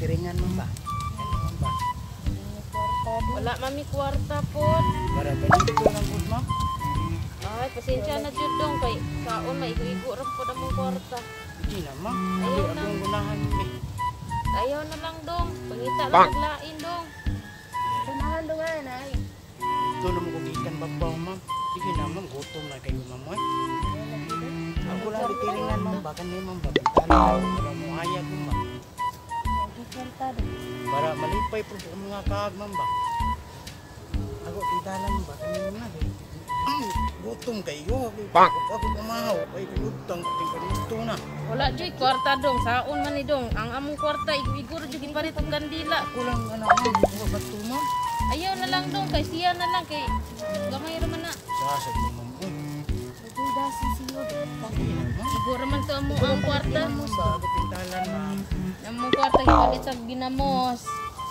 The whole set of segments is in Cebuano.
Gitiringan man ba? Ano man ba? Kwarta do. Wala mami kwarta pod. Para panito lang gud, ma'am. Ay, pasensya na jud dong kay saon maigo-igo ra pod among kwarta. Hindi na, ma'am. Ayaw Ayaw na. akong gunahan eh. Ayaw na lang dong. Pangita lang og lain dong. Tunahan do nga nay. Ito na mo kugikan babaw, ma'am. Sige na, ma'am. Gutom na kayo, ma'am. Oy. Ako lang gitiringan, ma'am. Baka ni, ma'am. Babintalan. Para mo hayag, ma'am. Lagi kwarta do. Para malipay po ang mga kaag, ma'am ba? Ako, pintalan, ma'am. Baka ni, ma'am. Gutom kayo. Ako kumahaw. Ay, pinutang. Tingkan na. Wala jud kwarta dong. Saon man ni dong. Ang among kwarta igo-igo ra jud gipalit og kandila. Ako lang, ano, ma'am. Ako bato, ma'am. Ayaw na lang dong kay siya na lang kay gamay ra man na. Sasag mo, ma'am. Uy, Lagi dasi siyo do. sige na, ma'am. Igo ra man to amo ang kwarta. Mo ba? Ako pintalan, ma'am. Among kwarta gipalit sa ginamos.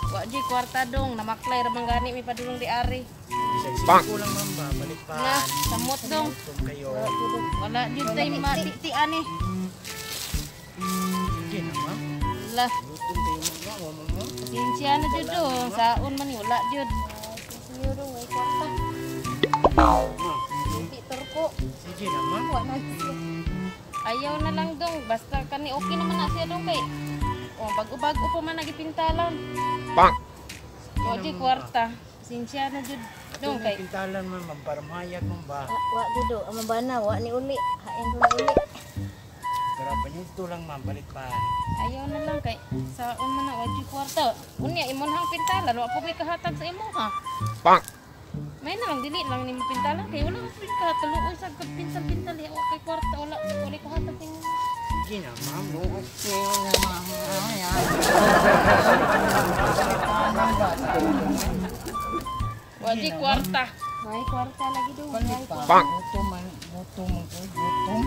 Wa jud kwarta dong. Namaklay ra man gani mi padulong di ari. Bisag singko lang, ma'am ba? Balik pa. Na, samot dong. Gutom kayo. Wala jud tay matiti ani. Sige na, ma'am. La, Gutom kayo, ma'am. Ma'am, ma'am, ma'am. pasensya na jud dong. Saon man ni wala jud. Siyo do way kwarta. Ma'am, Ti turko. sige na, ma'am. Wa na siya. Ayaw na lang dong. Basta kani okay naman na siya dong kay oh, bago-bago pa man nagipintalan. Wa jud kwarta. Pasensya na jud dong Ito kay na pintalan, ma'am, ma'am. Para mahayag, ma'am ba? Ah, wa jud do. Ang bana wa ni uli. Hain do na uli. Para panyuto lang, ma'am. Balik pa. Ayaw na lang kay saon man na wa jud kwarta. Unya imong hang pintalan wa po may kahatag sa imo ha. May na lang dili lang nimo pintalan kay wala mo kahatag sa pintal-pintal eh. Wa kay kwarta wala wala kahatag sa imo. Sige na, ma'am. Okay na, ma'am. Ayan. Wa jud kwarta. May kwarta lagi do. Balik May pa. kwarta. Gutom, man. Gutom, man. Gutom.